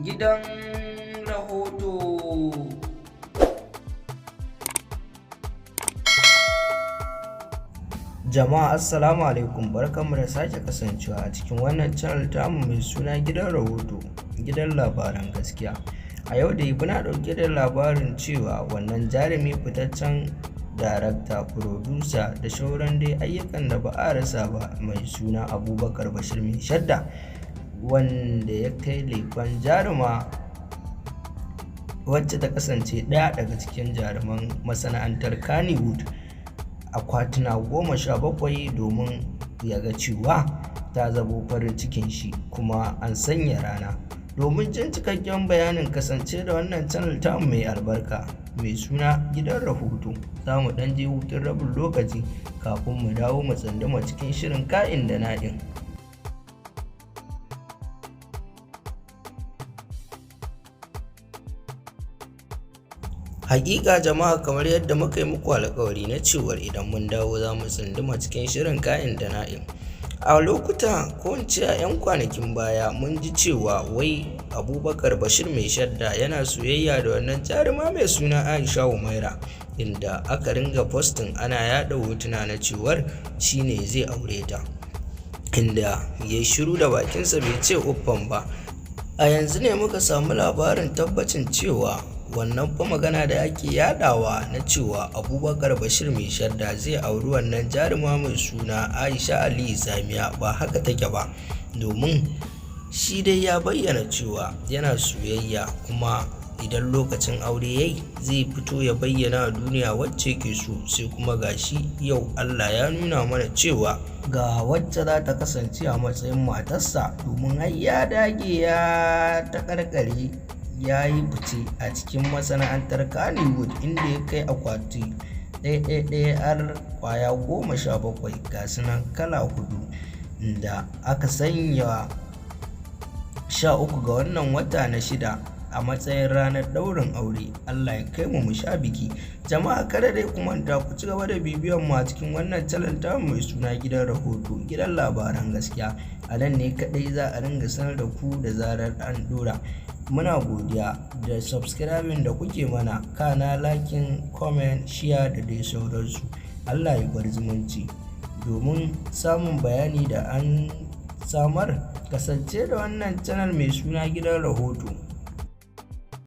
Gidan rahoto. Jama'a, assalamu alaikum, barkanmu da sake kasancewa a cikin wannan channel tamu mai suna Gidan Rahoto, gidan labaran gaskiya. A yau dai muna ɗauke da labarin cewa wannan jarumi, fitaccen darakta, furodusa da shauran dai ayyukan da ba a rasa ba, mai suna Abubakar Bashir Mai Shadda, wanda ya kai lefen jaruma wacce ta kasance ɗaya daga cikin jaruman masana'antar Kannywood akwatuna 17 domin ya ga cewa ta zamo farin cikin shi, kuma an sanya rana. Domin jin cikakken bayanin, kasance da wannan channel tamu mai albarka mai suna Gidan Rahoto. Za mu ɗan je hutun rabin lokaci kafin mu dawo mu tsunduma cikin shirin ka'in da na'in. Hakika jama'a, kamar yadda muka yi muku alkawari na cewar idan mun dawo za mu tsunduma cikin shirin ka'in da na'in. A lokuta, ko in ce a 'yan kwanakin baya, mun ji cewa wai Abubakar Bashir Mai Shadda yana soyayya da wannan jaruma mai suna Aisha Humaira, inda aka ringa posting ana yada hotuna na cewar shine zai aure ta, inda ya shiru da bakinsa bai ce uffan ba. A yanzu ne muka samu labarin tabbacin cewa wannan fa magana da ake yadawa na cewa Abubakar Bashir Mai Shadda zai auri wannan jaruma mai suna Aisha Aliyu Tsamiya ba haka take ba, domin shi dai ya bayyana cewa yana soyayya, kuma idan lokacin aure yayi zai fito ya bayyana a duniya wacce ke so. Sai kuma gashi yau Allah ya nuna mana cewa ga wacce za ta kasance a matsayin matarsa, domin har ya dage ya taƙarƙare, ya yi fice a cikin masana'antar Kannywood, inda ya kai akwati ɗaya har kwaya 17, ga nan kala hudu, da aka sanya 13 ga wannan wata na shida a matsayin ranar ɗaurin aure. Allah ya kai mu mu sha biki. Jama'a, kada dai ku manta ku ci gaba da bibiyan mu a cikin wannan channel tamu mai suna Gidan Rahoto, gidan labaran gaskiya. A nan ne kaɗai za a ringa sanar da ku da zarar an ɗora. Muna godiya da subscribing da kuke mana, kana liking, comment, share da dai sauransu. Allah ya bar zumunci. Domin samun bayani da an samar, kasance da wannan channel mai suna Gidan Rahoto.